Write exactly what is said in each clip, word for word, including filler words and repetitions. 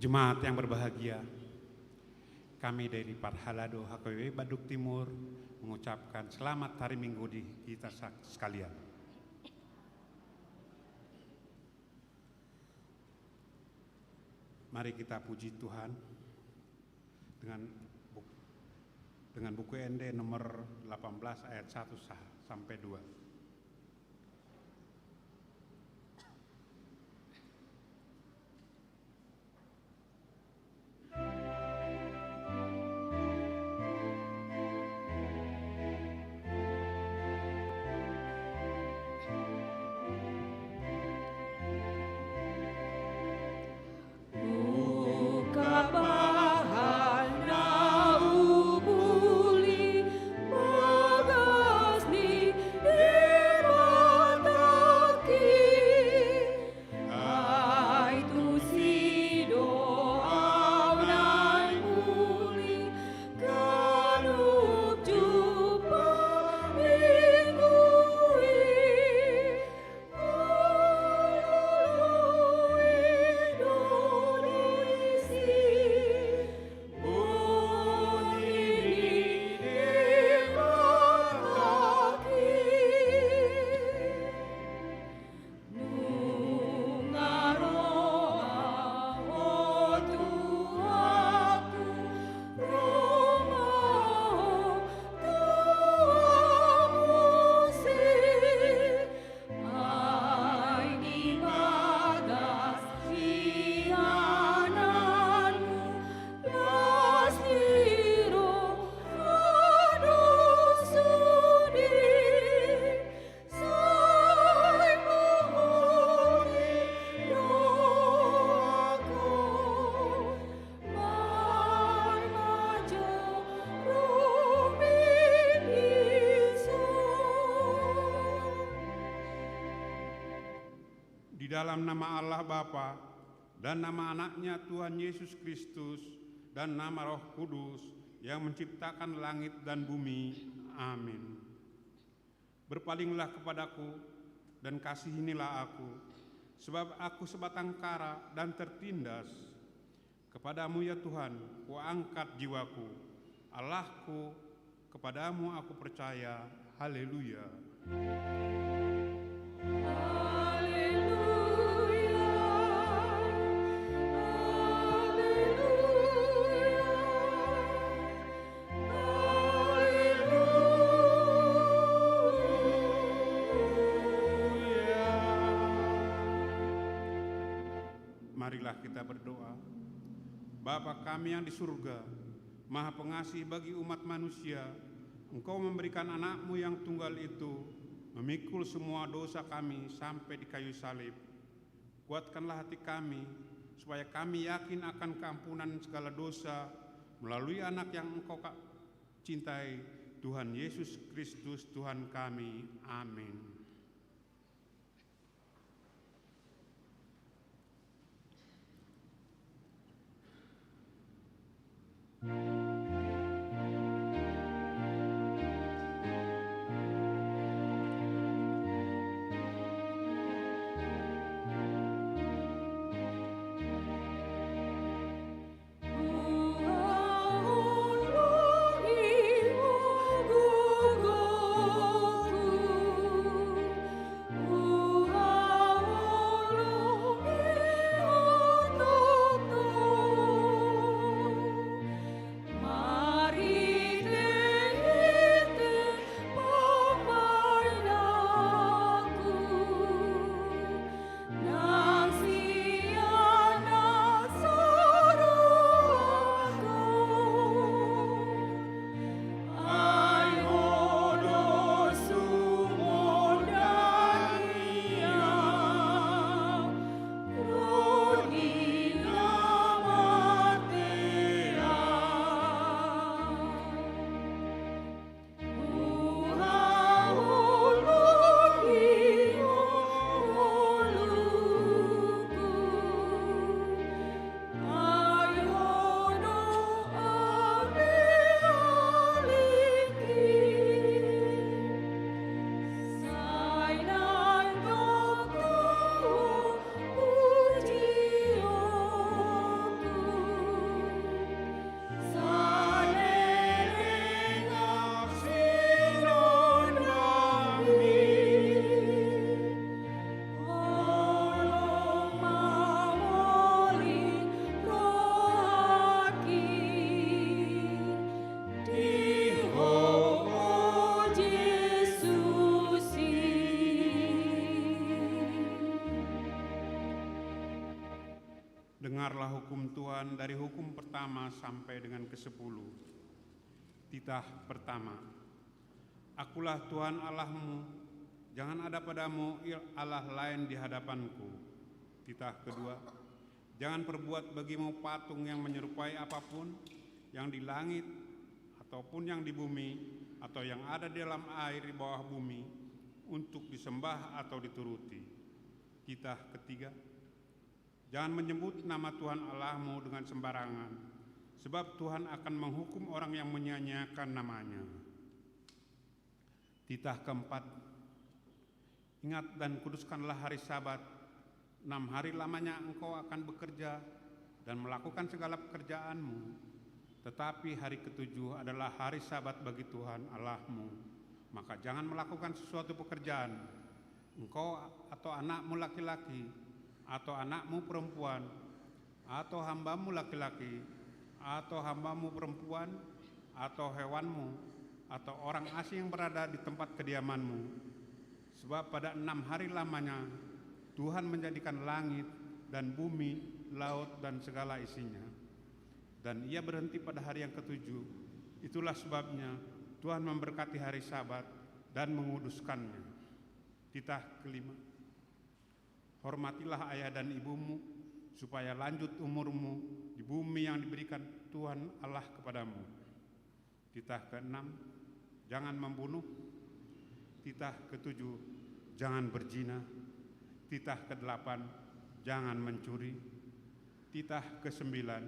Jemaat yang berbahagia, kami dari Parhalado H K B P Bandung Timur mengucapkan selamat hari Minggu di kita sa-, sekalian. Mari kita puji Tuhan dengan buk-, dengan Buku Ende nomor delapan belas ayat satu sa-, sampai dua. Di dalam nama Allah Bapa, dan nama Anaknya Tuhan Yesus Kristus, dan nama Roh Kudus yang menciptakan langit dan bumi. Amin. Berpalinglah kepadaku dan kasihinilah aku, sebab aku sebatang kara dan tertindas. Kepadamu, ya Tuhan, kuangkat jiwaku. Allahku, kepadamu aku percaya. Haleluya. Haleluya. Haleluya. Marilah kita berdoa. Bapa kami yang di surga, Maha Pengasih bagi umat manusia, Engkau memberikan Anak-Mu yang tunggal itu memikul semua dosa kami sampai di kayu salib. Kuatkanlah hati kami, supaya kami yakin akan keampunan segala dosa melalui Anak yang Engkau ka-, cintai, Tuhan Yesus Kristus, Tuhan kami. Amin. Tuhan dari hukum pertama sampai dengan kesepuluh. Titah pertama. Akulah Tuhan Allahmu, jangan ada padamu il-, Allah lain di hadapanku. Titah kedua. Jangan perbuat bagimu patung yang menyerupai apapun yang di langit ataupun yang di bumi atau yang ada di dalam air di bawah bumi untuk disembah atau dituruti. Titah ketiga. Jangan menyebut nama Tuhan Allahmu dengan sembarangan, sebab Tuhan akan menghukum orang yang menyia-nyiakan namanya. Titah keempat. Ingat dan kuduskanlah hari Sabat. Enam hari lamanya engkau akan bekerja dan melakukan segala pekerjaanmu. Tetapi hari ketujuh adalah hari Sabat bagi Tuhan Allahmu. Maka jangan melakukan sesuatu pekerjaan, engkau atau anakmu laki-laki, atau anakmu perempuan, atau hambamu laki-laki, atau hambamu perempuan, atau hewanmu, atau orang asing yang berada di tempat kediamanmu. Sebab pada enam hari lamanya Tuhan menjadikan langit dan bumi, laut dan segala isinya. Dan Ia berhenti pada hari yang ketujuh. Itulah sebabnya Tuhan memberkati hari Sabat dan menguduskannya. Titah kelima. Hormatilah ayah dan ibumu, supaya lanjut umurmu di bumi yang diberikan Tuhan Allah kepadamu. Titah keenam, jangan membunuh. Titah ketujuh, jangan berzina. Titah kedelapan, jangan mencuri. Titah kesembilan,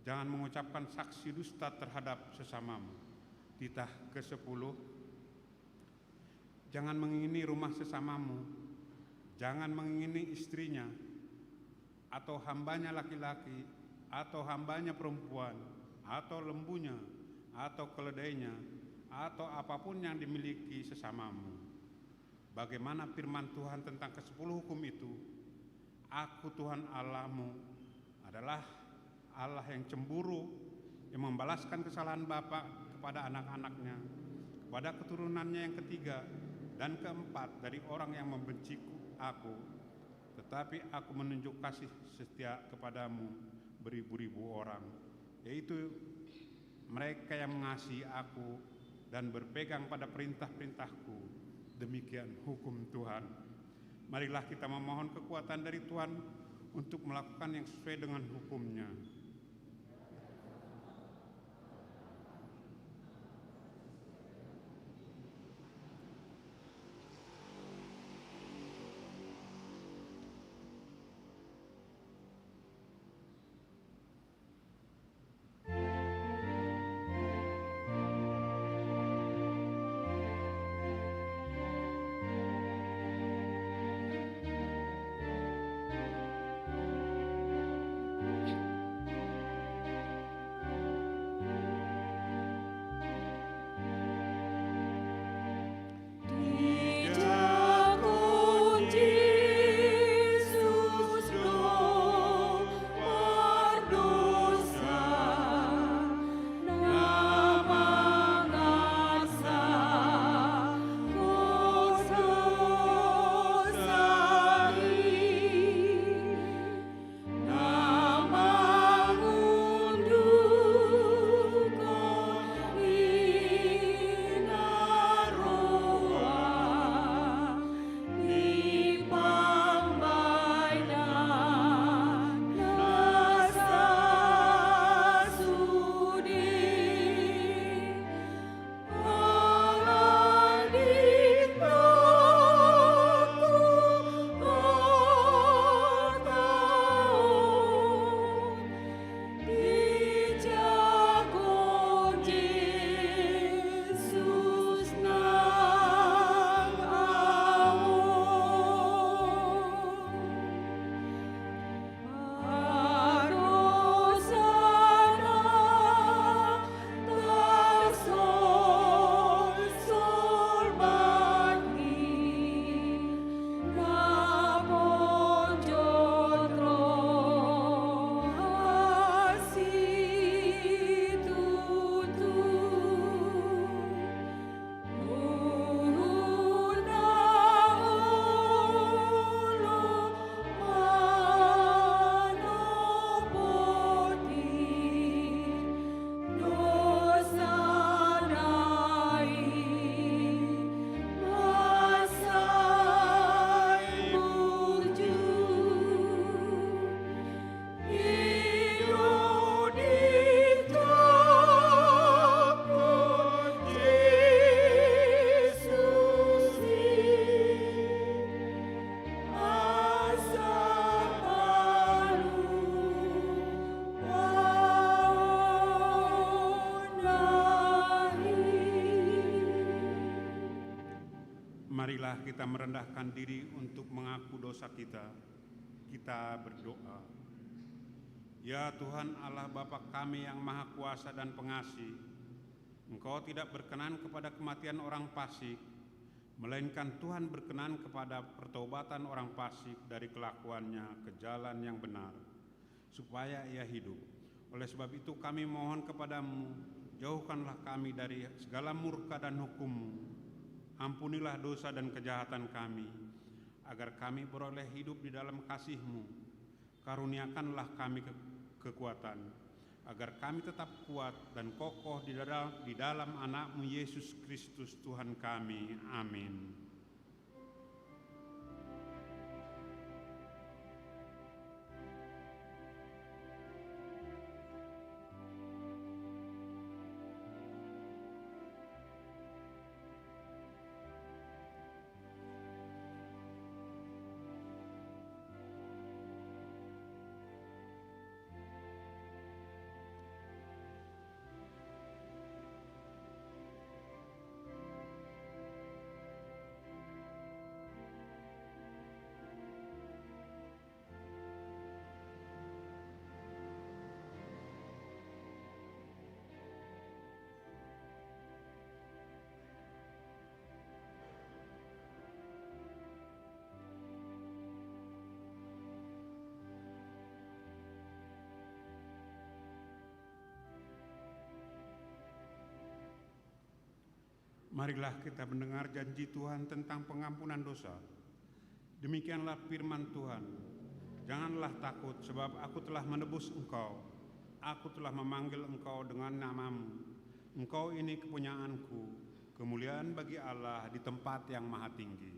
jangan mengucapkan saksi dusta terhadap sesamamu. Titah kesepuluh, jangan mengingini rumah sesamamu, jangan mengingini istrinya, atau hambanya laki-laki, atau hambanya perempuan, atau lembunya, atau keledainya, atau apapun yang dimiliki sesamamu. Bagaimana firman Tuhan tentang kesepuluh hukum itu? Aku Tuhan Allahmu adalah Allah yang cemburu, yang membalaskan kesalahan bapa kepada anak-anaknya, kepada keturunannya yang ketiga dan keempat dari orang yang membenciku, aku. Tetapi aku menunjuk kasih setia kepadamu beribu-ribu orang, yaitu mereka yang mengasihi aku dan berpegang pada perintah-perintahku. Demikian hukum Tuhan. Marilah kita memohon kekuatan dari Tuhan untuk melakukan yang sesuai dengan hukum-Nya. Kita merendahkan diri untuk mengaku dosa kita. Kita berdoa. Ya Tuhan Allah, Bapa kami yang Maha Kuasa dan Pengasih, Engkau tidak berkenan kepada kematian orang fasik, melainkan Tuhan berkenan kepada pertobatan orang fasik dari kelakuannya ke jalan yang benar, supaya ia hidup. Oleh sebab itu kami mohon kepada-Mu, jauhkanlah kami dari segala murka dan hukum-Mu. Ampunilah dosa dan kejahatan kami, agar kami beroleh hidup di dalam kasih-Mu. Karuniakanlah kami ke-, kekuatan, agar kami tetap kuat dan kokoh di dada-, di dalam Anak-Mu Yesus Kristus Tuhan kami. Amin. Marilah kita mendengar janji Tuhan tentang pengampunan dosa. Demikianlah firman Tuhan, "Janganlah takut, sebab Aku telah menebus engkau. Aku telah memanggil engkau dengan nama-Mu. Engkau ini kepunyaan-Ku." Kemuliaan bagi Allah di tempat yang maha tinggi.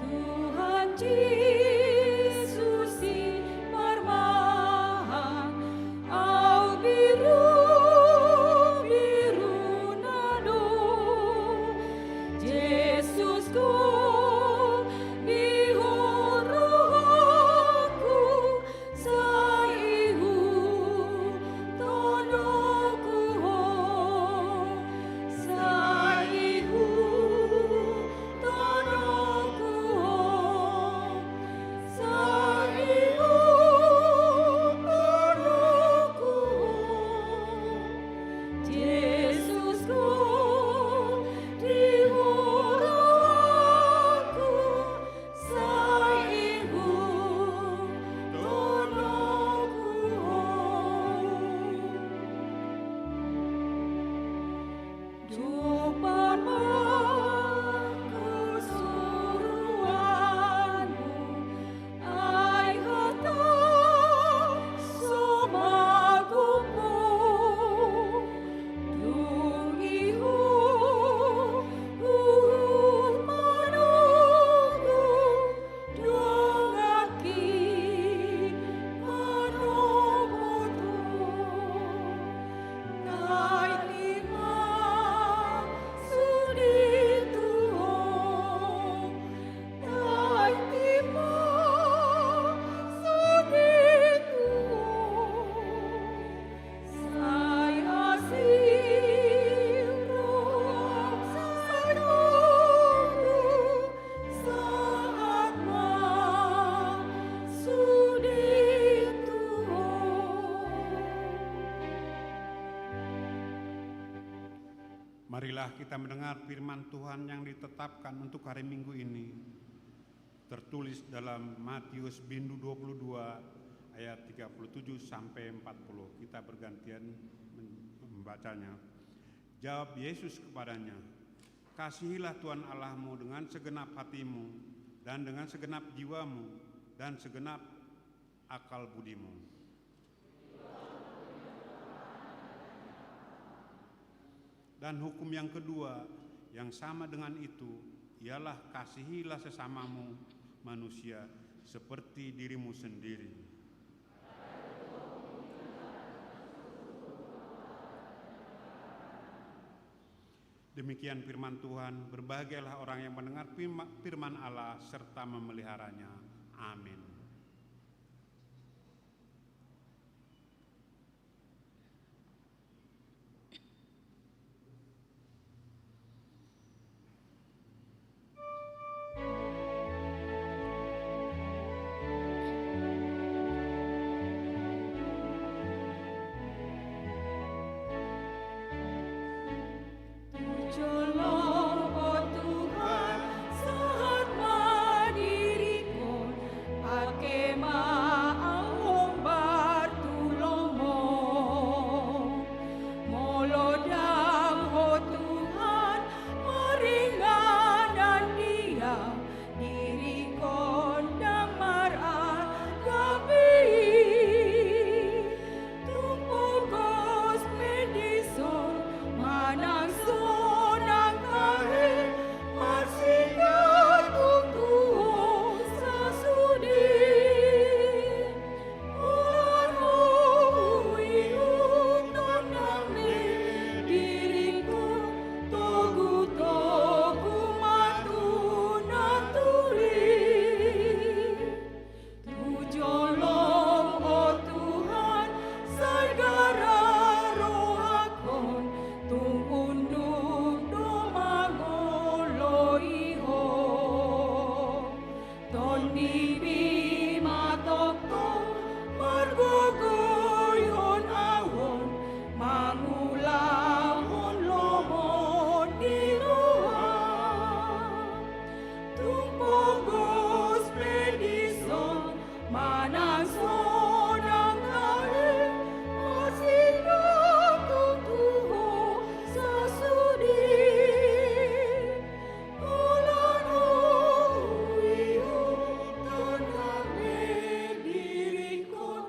Tuhan Jesus i parmahan, au birubiru na do. Jesus, Ho di rohangku, sai ihuthononku Ho, sai ihuthononku Ho, sai ihuthononku Ho. Jesus, Ho di rohangku, sai ihuthononku Ho. Jumpang ma hasuruanmu, ai hata so magompo. Dung i huhuhut manunggu, donganki manoboto. Taiti ma sude tu Ho, taiti ma sude tu Ho. Sai asi ro, sai tonggo, sahat ma sude tu Ho. Marilah kita mendengar firman Tuhan yang ditetapkan untuk hari Minggu ini. Tertulis dalam Matius bindu dua puluh dua ayat tiga puluh tujuh sampai empat puluh. Kita bergantian men-, membacanya. Jawab Yesus kepadanya, "Kasihilah Tuhan Allahmu dengan segenap hatimu, dan dengan segenap jiwamu, dan segenap akal budimu." Dan hukum yang kedua, yang sama dengan itu, ialah, "Kasihilah sesamamu manusia seperti dirimu sendiri." Demikian firman Tuhan, berbahagialah orang yang mendengar firma-, firman Allah serta memeliharanya. Amin. Tu jolom, o Tuhan, sahat ma diringkon, pangke ma au hombar tulongmu. Molo ndang, o Tuhan, maringanan di au, diringkon ndang mararga be i. Tung pogos pe dison manang sonang tahe, marsigantung tu ho sasudena. Holan ho huihuthon nang be diringkon, togutogu ma tu natur i. Tu jolom, o Tuhan, sai gara rohangkon, tung unduk do mangoloi ho. Tondibi ma tongtong margogoihon au on, mangulahon lomo ni roha. Tung pogos pe dison manang sonang tahe, marsigantung tu ho sasudena. Holan ho huihuthon nang be diringkon,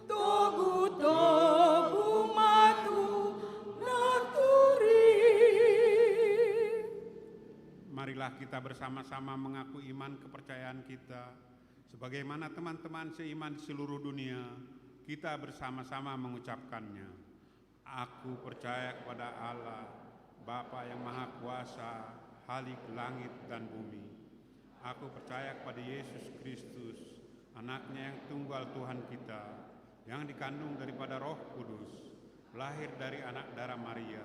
togutogu ma tu natur i. Marilah kita bersama-sama mengaku iman kepercayaan kita, sebagaimana teman-teman seiman di seluruh dunia, kita bersama-sama mengucapkannya. Aku percaya kepada Allah, Bapa yang Maha Kuasa, Khalik langit dan bumi. Aku percaya kepada Yesus Kristus, Anaknya yang tunggal, Tuhan kita, yang dikandung daripada Roh Kudus, lahir dari anak darah Maria,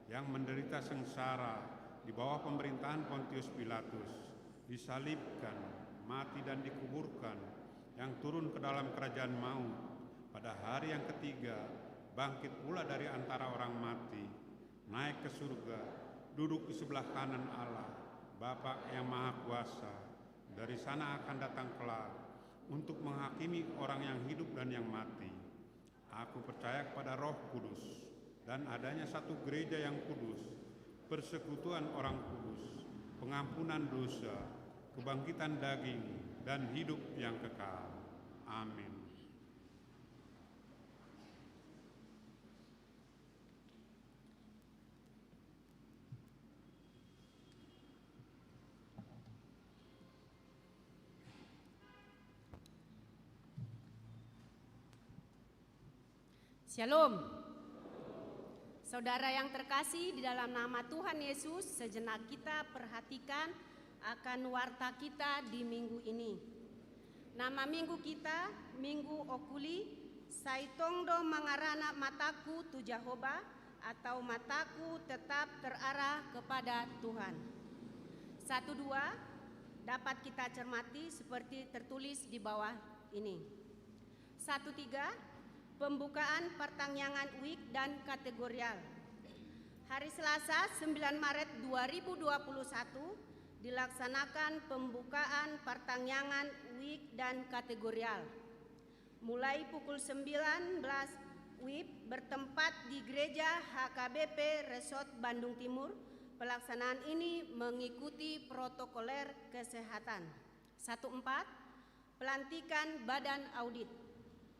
yang menderita sengsara di bawah pemerintahan Pontius Pilatus, disalibkan, mati dan dikuburkan, yang turun ke dalam kerajaan maut, pada hari yang ketiga bangkit pula dari antara orang mati, naik ke surga, duduk di sebelah kanan Allah, Bapa yang Maha Kuasa. Dari sana akan datang kelak untuk menghakimi orang yang hidup dan yang mati. Aku percaya kepada Roh Kudus dan adanya satu gereja yang kudus, persekutuan orang kudus, pengampunan dosa, kebangkitan daging, dan hidup yang kekal. Amin. Syalom. Saudara yang terkasih di dalam nama Tuhan Yesus, sejenak kita perhatikan akan warta kita di minggu ini. Nama minggu kita, Minggu Oculi, sai tong do mangarana mataku tu Jahowa, atau mataku tetap terarah kepada Tuhan. Satu dua, dapat kita cermati seperti tertulis di bawah ini. Satu tiga, pembukaan partangiangan week dan kategorial. Hari Selasa, sembilan Maret dua ribu dua puluh satu, dilaksanakan pembukaan partangiangan week dan kategorial. Mulai pukul sembilan belas wib bertempat di Gereja H K B P Resort Bandung Timur, pelaksanaan ini mengikuti protokoler kesehatan. Satu empat, pelantikan Badan Audit.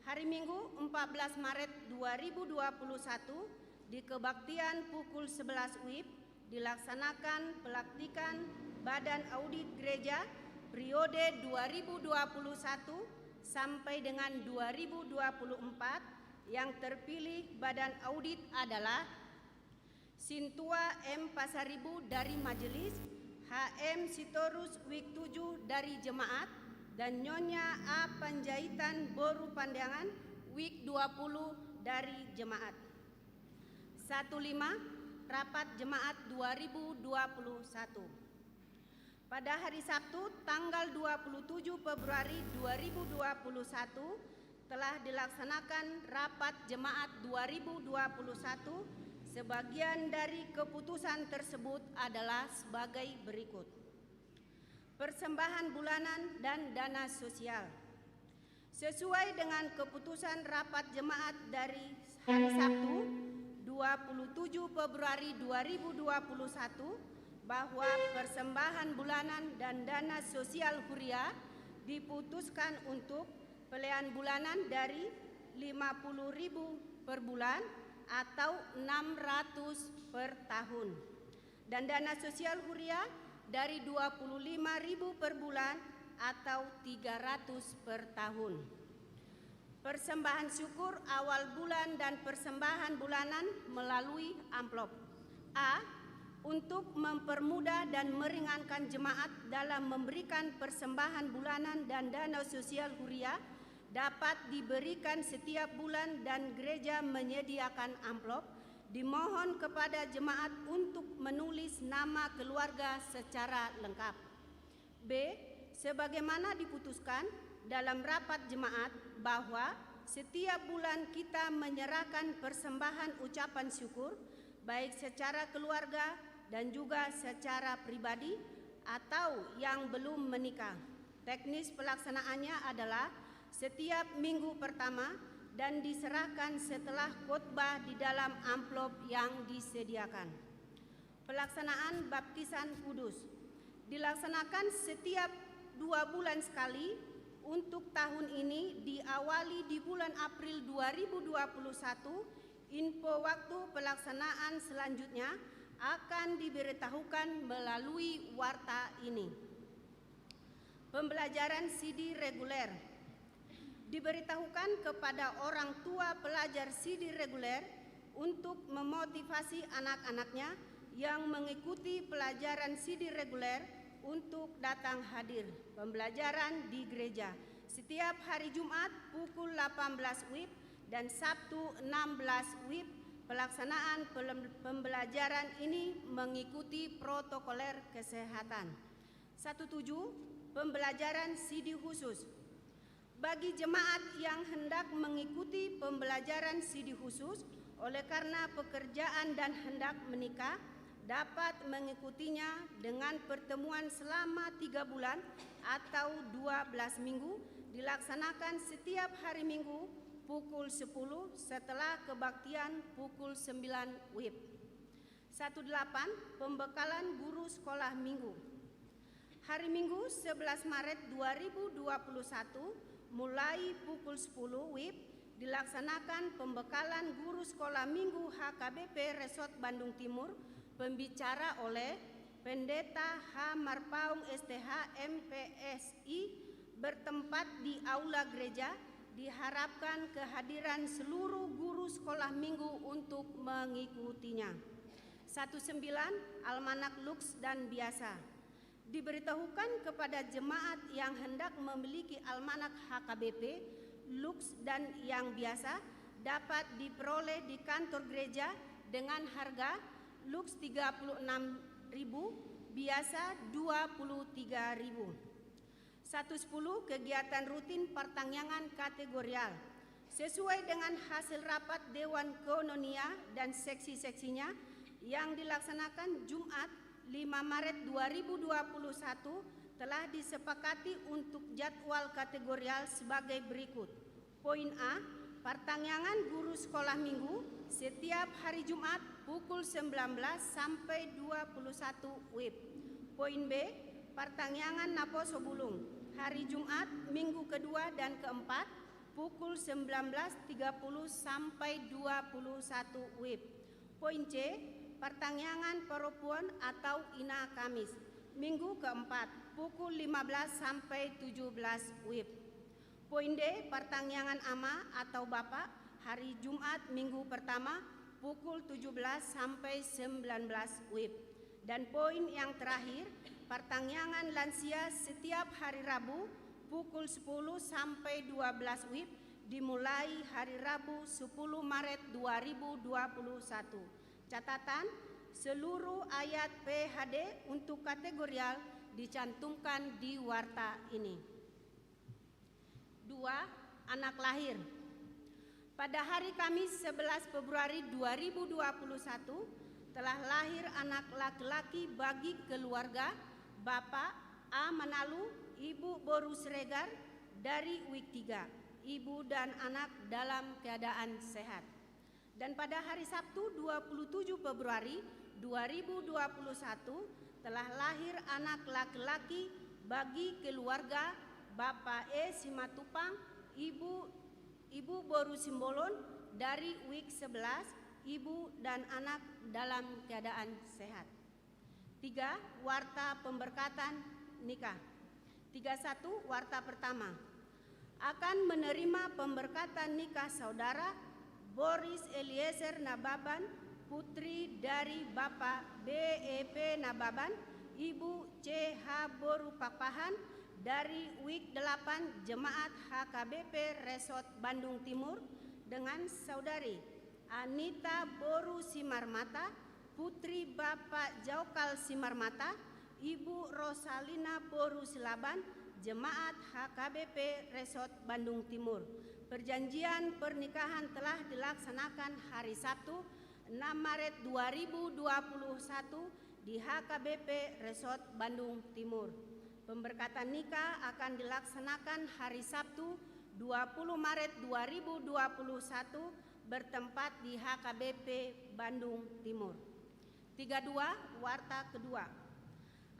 Hari Minggu, empat belas Maret dua ribu dua puluh satu, di kebaktian pukul sebelas wib, dilaksanakan pelantikan Badan Audit Gereja periode dua ribu dua puluh satu sampai dengan dua ribu dua puluh empat, yang terpilih Badan Audit adalah Sintua M Pasaribu dari Majelis, H M Sitorus WIK tujuh dari Jemaat, dan Nyonya A Panjaitan boru Pandangan WIK dua puluh dari Jemaat. Satu lima, Rapat Jemaat dua ribu dua puluh satu. Pada hari Sabtu, tanggal dua puluh tujuh Februari dua ribu dua puluh satu, telah dilaksanakan Rapat Jemaat dua ribu dua puluh satu. Sebagian dari keputusan tersebut adalah sebagai berikut. Persembahan bulanan dan dana sosial. Sesuai dengan keputusan rapat jemaat dari hari Sabtu, dua puluh tujuh Februari dua ribu dua puluh satu, bahwa persembahan bulanan dan dana sosial huria diputuskan untuk pelean bulanan dari lima puluh ribu per bulan atau enam ratus per tahun. Dan dana sosial huria dari dua puluh lima ribu per bulan atau tiga ratus per tahun. Persembahan syukur awal bulan dan persembahan bulanan melalui amplop. A. Untuk mempermudah dan meringankan jemaat dalam memberikan persembahan bulanan dan dana sosial huria, dapat diberikan setiap bulan dan gereja menyediakan amplop. Dimohon kepada jemaat untuk menulis nama keluarga secara lengkap. B. Sebagaimana diputuskan dalam rapat jemaat bahwa setiap bulan kita menyerahkan persembahan ucapan syukur, baik secara keluarga dan juga secara pribadi, atau yang belum menikah. Teknis pelaksanaannya adalah setiap minggu pertama dan diserahkan setelah khotbah di dalam amplop yang disediakan. Pelaksanaan baptisan kudus dilaksanakan setiap dua bulan sekali. Untuk tahun ini diawali di bulan April dua ribu dua puluh satu. Info waktu pelaksanaan selanjutnya akan diberitahukan melalui warta ini. Pembelajaran sidi reguler. Diberitahukan kepada orang tua pelajar sidi reguler untuk memotivasi anak-anaknya yang mengikuti pelajaran sidi reguler untuk datang hadir pembelajaran di gereja setiap hari Jumat pukul delapan belas wib dan Sabtu enam belas wib. Pelaksanaan pelem-, pembelajaran ini mengikuti protokoler kesehatan. Satu tujuh, pembelajaran sidi khusus. Bagi jemaat yang hendak mengikuti pembelajaran sidi khusus oleh karena pekerjaan dan hendak menikah, dapat mengikutinya dengan pertemuan selama tiga bulan atau dua belas minggu, dilaksanakan setiap hari Minggu pukul sepuluh setelah kebaktian pukul sembilan wib. Satu delapan, pembekalan guru sekolah minggu. Hari Minggu sebelas Maret dua ribu dua puluh satu, mulai pukul sepuluh wib, dilaksanakan pembekalan guru sekolah minggu H K B P Resort Bandung Timur, pembicara oleh Pendeta H Marpaung S T H M P S I, bertempat di aula gereja. Diharapkan kehadiran seluruh guru sekolah minggu untuk mengikutinya. Satu sembilan, almanak Lux dan Biasa. Diberitahukan kepada jemaat yang hendak memiliki almanak H K B P, Lux dan yang biasa, dapat diperoleh di kantor gereja dengan harga Lux tiga puluh enam ribu, Biasa dua puluh tiga ribu. Satu sepuluh, kegiatan rutin partangiangan kategorial. Sesuai dengan hasil rapat Dewan Koinonia dan seksi-seksinya yang dilaksanakan Jumat lima Maret dua ribu dua puluh satu, telah disepakati untuk jadwal kategorial sebagai berikut. Poin A, partangiangan guru sekolah minggu setiap hari Jumat pukul sembilan belas sampai dua puluh satu wib. Poin B, partangiangan naposo bulung hari Jumat minggu kedua dan keempat pukul sembilan belas tiga puluh sampai dua puluh satu wib. Poin C, partangiangan parupuon atau Ina Kamis, minggu keempat, pukul lima belas sampai tujuh belas wib. Poin D, partangiangan ama atau bapa, hari Jumat minggu pertama, pukul tujuh belas sampai sembilan belas wib. Dan poin yang terakhir, partangiangan lansia setiap hari Rabu pukul sepuluh sampai dua belas wib, dimulai hari Rabu sepuluh Maret dua ribu dua puluh satu. Catatan, seluruh ayat P H D untuk kategorial dicantumkan di warta ini. Dua, anak lahir. Pada hari Kamis sebelas Februari dua ribu dua puluh satu, telah lahir anak laki-laki bagi keluarga Bapak A Manalu, Ibu Boru Siregar, dari wib tiga. Ibu dan anak dalam keadaan sehat. Dan pada hari Sabtu dua puluh tujuh Februari dua ribu dua puluh satu, telah lahir anak laki-laki bagi keluarga Bapak E Simatupang, Ibu, Ibu Boru Simbolon, dari wib sebelas, ibu dan anak dalam keadaan sehat. Tiga, warta pemberkatan nikah. Tiga satu, warta pertama. Akan menerima pemberkatan nikah saudara Boris Eliezer Nababan, putri dari Bapak B E P Nababan, Ibu C H Boru Pakpahan, dari wib delapan Jemaat H K B P Resort Bandung Timur, dengan saudari Anita Boru Simarmata, putri Bapak Jaokal Simarmata, Ibu Rosalina Boru Silaban, Jemaat H K B P Resort Bandung Timur. Perjanjian pernikahan telah dilaksanakan hari Sabtu, enam Maret dua ribu dua puluh satu, di H K B P Resort Bandung Timur. Pemberkatan nikah akan dilaksanakan hari Sabtu, dua puluh Maret dua ribu dua puluh satu, bertempat di H K B P Bandung Timur. Tiga dua, warta kedua.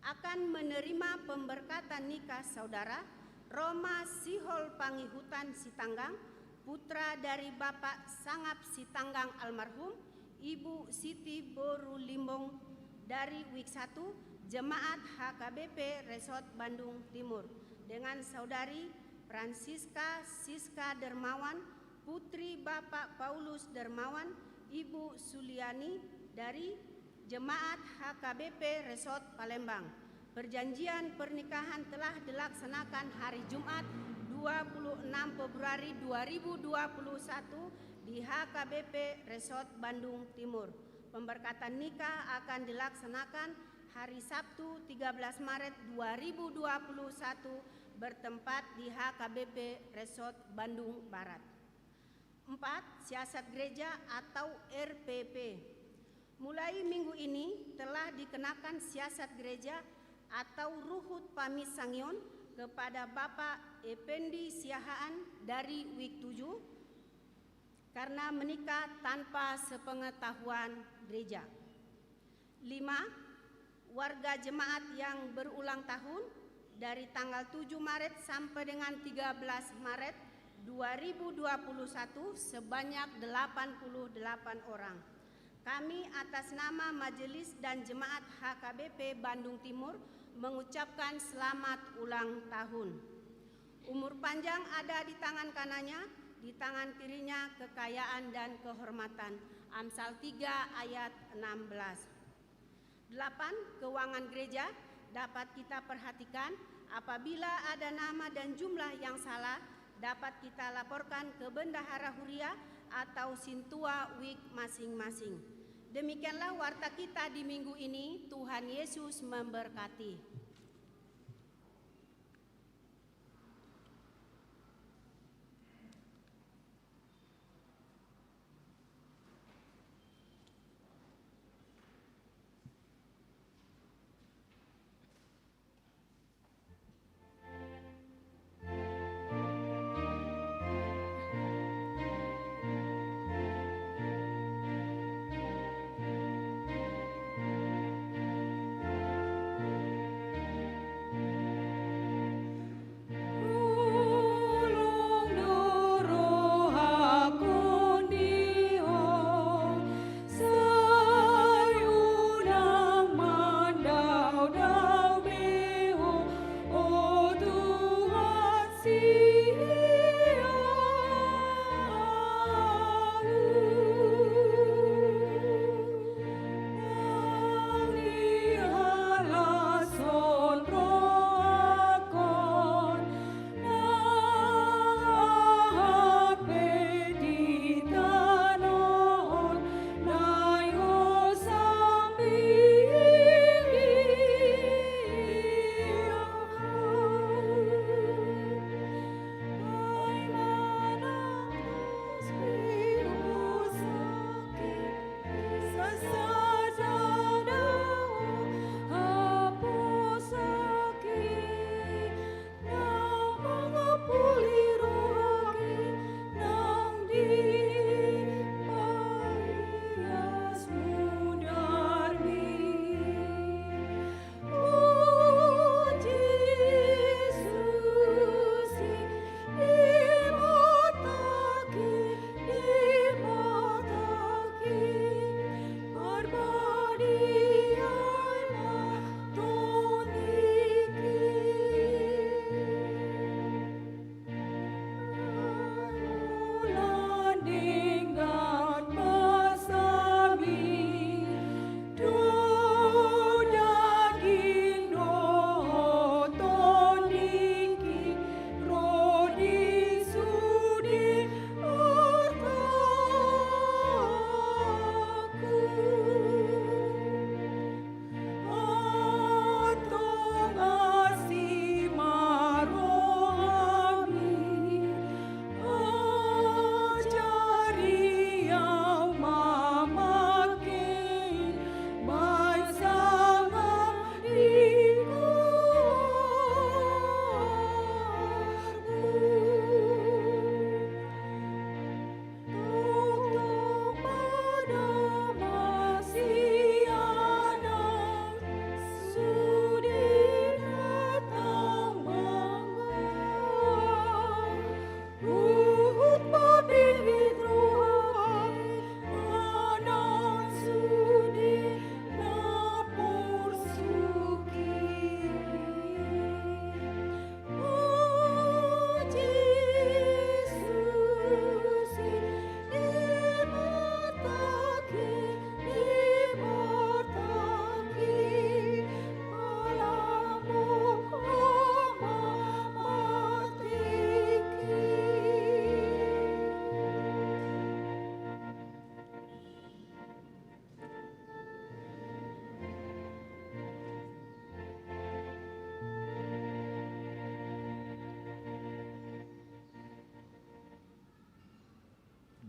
Akan menerima pemberkatan nikah saudara Roma Sihol Pangihutan Sitanggang, putra dari Bapak Sangap Sitanggang almarhum, Ibu Siti Boru Limbong, dari wib satu, Jemaat H K B P Resort Bandung Timur, dengan saudari Francisca Siska Dermawan, putri Bapak Paulus Dermawan, Ibu Suliani, dari Jemaat H K B P Resort Palembang. Perjanjian pernikahan telah dilaksanakan hari Jumat, dua puluh enam Februari dua ribu dua puluh satu, di H K B P Resort Bandung Timur. Pemberkatan nikah akan dilaksanakan hari Sabtu, tiga belas Maret dua ribu dua puluh satu, bertempat di H K B P Resort Bandung Barat. Empat, siasat gereja atau R P P. Mulai minggu ini telah dikenakan siasat gereja atau ruhut pamisangion kepada Bapak Ependi Siahaan dari wib tujuh karena menikah tanpa sepengetahuan gereja. Lima, warga jemaat yang berulang tahun dari tanggal tujuh Maret sampai dengan tiga belas Maret dua ribu dua puluh satu sebanyak delapan puluh delapan orang. Kami atas nama Majelis dan Jemaat H K B P Bandung Timur mengucapkan selamat ulang tahun. Umur panjang ada di tangan kanannya, di tangan kirinya kekayaan dan kehormatan. Amsal tiga ayat enam belas. Delapan, keuangan gereja dapat kita perhatikan. Apabila ada nama dan jumlah yang salah, dapat kita laporkan ke bendahara huria atau sintua wib masing-masing. Demikianlah warta kita di minggu ini. Tuhan Yesus memberkati.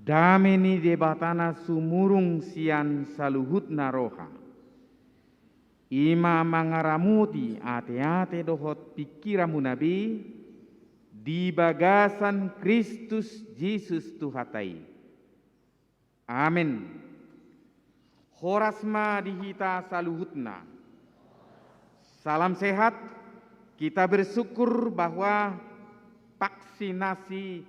Dame ni Debata na sumurung sian saluhutna roha, i ma mangaramoti ateate dohot pingkiranmuna be di bagasan Kristus Jesus Tuhanta i. Amen. Horas ma di hita saluhutna. Salam sehat. Kita bersyukur bahwa vaksinasi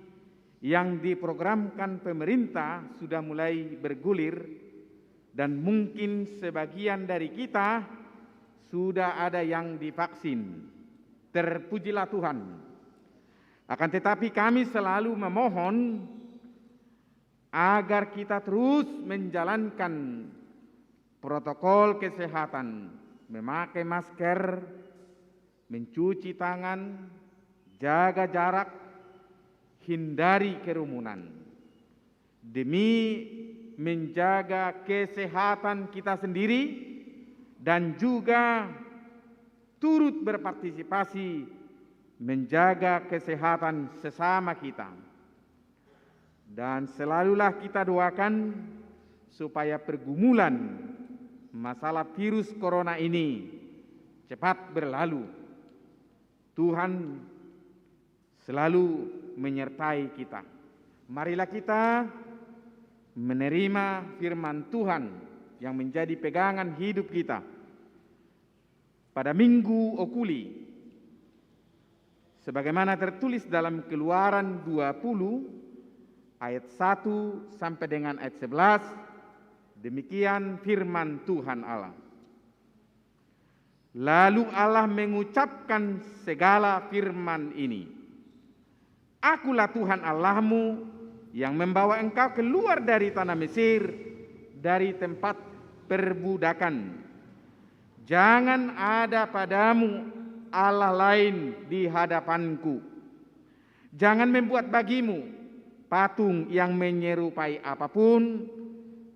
yang diprogramkan pemerintah sudah mulai bergulir, dan mungkin sebagian dari kita sudah ada yang divaksin. Terpujilah Tuhan. Akan tetapi, kami selalu memohon agar kita terus menjalankan protokol kesehatan, memakai masker, mencuci tangan, jaga jarak, hindari kerumunan, demi menjaga kesehatan kita sendiri dan juga turut berpartisipasi menjaga kesehatan sesama kita. Dan selalulah kita doakan supaya pergumulan masalah virus corona ini cepat berlalu. Tuhan selalu menyertai kita. Marilah kita menerima firman Tuhan yang menjadi pegangan hidup kita pada Minggu Okuli, sebagaimana tertulis dalam Keluaran dua puluh ayat satu sampai dengan ayat sebelas. Demikian firman Tuhan Allah. Lalu Allah mengucapkan segala firman ini, "Akulah Tuhan Allahmu yang membawa engkau keluar dari tanah Mesir, dari tempat perbudakan. Jangan ada padamu Allah lain di hadapan-Ku. Jangan membuat bagimu patung yang menyerupai apapun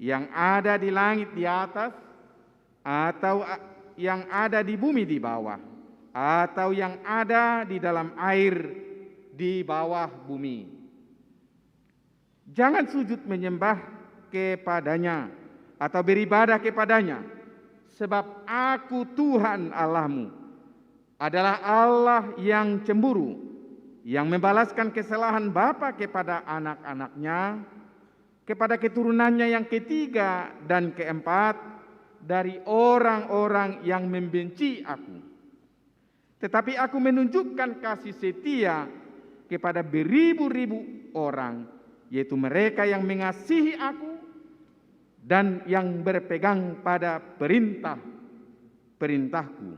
yang ada di langit di atas, atau a-, yang ada di bumi di bawah, atau yang ada di dalam air di bawah bumi. Jangan sujud menyembah kepadanya atau beribadah kepadanya, sebab Aku, Tuhan Allahmu, adalah Allah yang cemburu, yang membalaskan kesalahan bapa kepada anak-anaknya, kepada keturunannya yang ketiga dan keempat dari orang-orang yang membenci Aku. Tetapi Aku menunjukkan kasih setia kepada beribu-ribu orang, yaitu mereka yang mengasihi Aku dan yang berpegang pada perintah-perintah-Ku.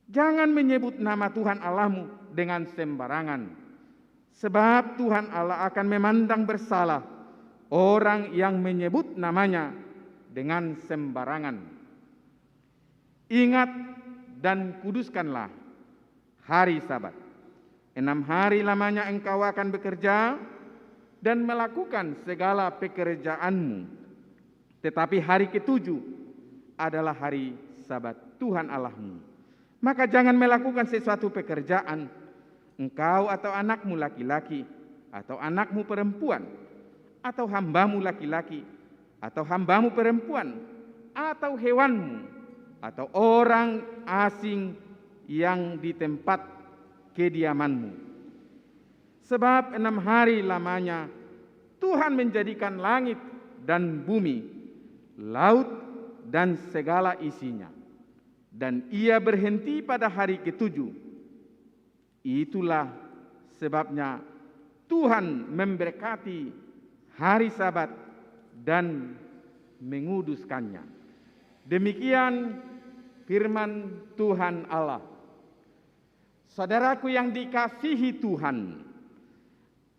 Jangan menyebut nama Tuhan Allahmu dengan sembarangan, sebab Tuhan Allah akan memandang bersalah orang yang menyebut nama-Nya dengan sembarangan. Ingat dan kuduskanlah hari Sabat. Enam hari lamanya engkau akan bekerja dan melakukan segala pekerjaanmu. Tetapi hari ketujuh adalah hari Sabat Tuhan Allahmu. Maka jangan melakukan sesuatu pekerjaan, engkau atau anakmu laki-laki, atau anakmu perempuan, atau hambamu laki-laki, atau hambamu perempuan, atau hewanmu, atau orang asing yang di tempat kediamanmu. Sebab enam hari lamanya Tuhan menjadikan langit dan bumi, laut dan segala isinya. Dan Ia berhenti pada hari ketujuh. Itulah sebabnya Tuhan memberkati hari Sabat dan menguduskannya." Demikian firman Tuhan Allah. Saudaraku yang dikasihi Tuhan,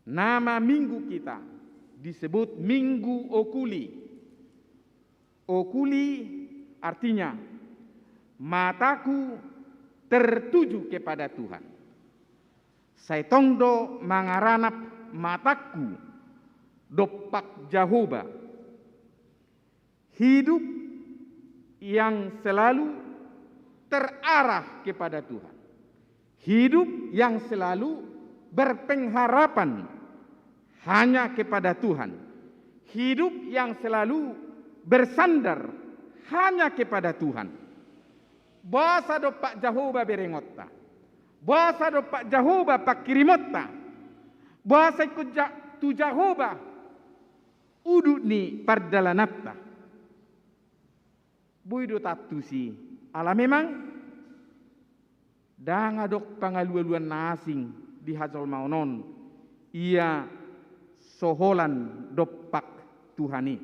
nama minggu kita disebut Minggu Okuli. Okuli artinya, mataku tertuju kepada Tuhan. Sai tong do mangaranap matangku dompak Jahowa. Hidup yang selalu terarah kepada Tuhan. Hidup yang selalu berpengharapan hanya kepada Tuhan. Hidup yang selalu bersandar hanya kepada Tuhan. Boasa dompak Jahowa berengonta? Boasa dompak Jahowa pangkirimonta? Boasa ingkon Ja-, tu Jahowa udut ni pardalananta? Boi do tantusi, ala memang ndang adong pangalualuan na asing di hajolmaon on, ia so holan dompak Tuhan i.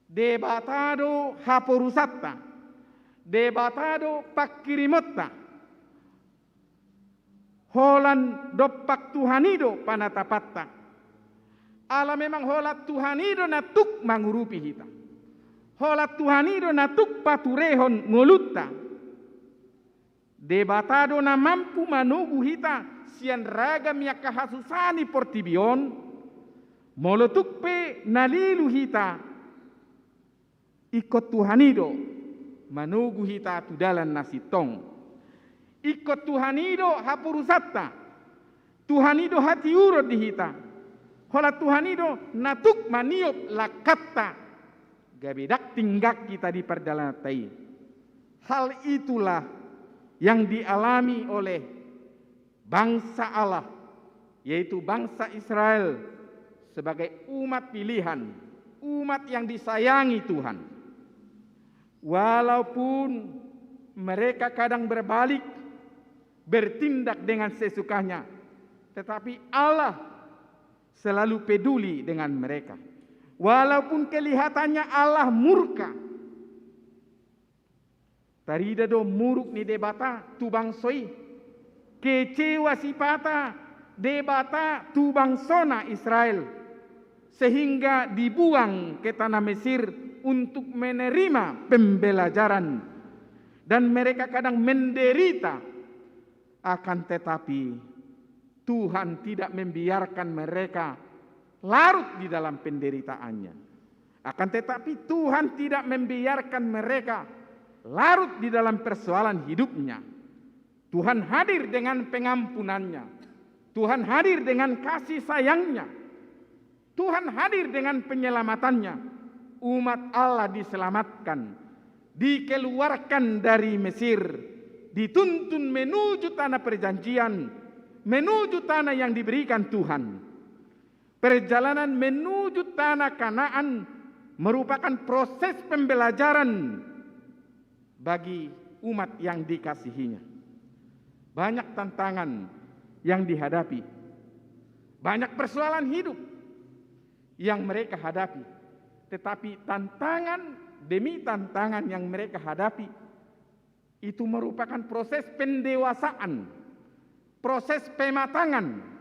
Debata do haporusanta, Debata do pangkirimonta. Holan dompak Tuhan i do panatapanta. Ala memang holan Tuhan i do na tuk mangurupi hita. Holan Tuhan i do na tuk paturehon ngolunta. Debata do na mampu manogu hita sian ragam ni angka hasusahan ni portibi on, molo tung pe na lilu hita. Ingkon Tuhan i do manogu hita tu dalan na sintong. Ingkon Tuhan i do haporusanta. Tuhan i do hatiuron di hita. Holan Tuhan i do na tuk maniop langkanta. Gabe ndang tinggak hita di pardalananta i. Hal itulah yang dialami oleh bangsa Allah, yaitu bangsa Israel, sebagai umat pilihan, umat yang disayangi Tuhan. Walaupun mereka kadang berbalik, bertindak dengan sesukanya, tetapi Allah selalu peduli dengan mereka. Walaupun kelihatannya Allah murka, tarida do muruk ni Debata tu bangso i. Kecewa sipata Debata tu bangsona Israel, sehingga dibuang ke tanah Mesir untuk menerima pembelajaran. Dan mereka kadang menderita, akan tetapi Tuhan tidak membiarkan mereka larut di dalam penderitaannya. Akan tetapi, Tuhan tidak membiarkan mereka larut di dalam persoalan hidupnya. Tuhan hadir dengan pengampunannya. Tuhan hadir dengan kasih sayangnya. Tuhan hadir dengan penyelamatannya. Umat Allah diselamatkan, dikeluarkan dari Mesir, dituntun menuju tanah perjanjian, menuju tanah yang diberikan Tuhan. Perjalanan menuju tanah Kanaan merupakan proses pembelajaran bagi umat yang dikasihinya. Banyak tantangan yang dihadapi, banyak persoalan hidup yang mereka hadapi, tetapi tantangan demi tantangan yang mereka hadapi, itu merupakan proses pendewasaan, proses pematangan,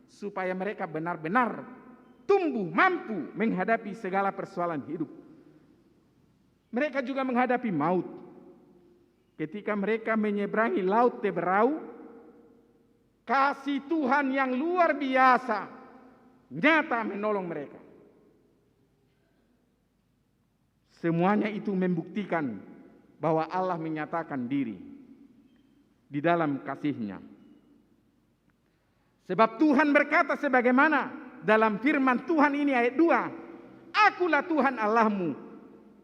supaya mereka benar-benar tumbuh mampu menghadapi segala persoalan hidup. Mereka juga menghadapi maut. Ketika mereka menyeberangi Laut Teberau, kasih Tuhan yang luar biasa nyata menolong mereka. Semuanya itu membuktikan bahwa Allah menyatakan diri di dalam kasih-Nya. Sebab Tuhan berkata sebagaimana dalam firman Tuhan ini, ayat dua, "Akulah Tuhan Allahmu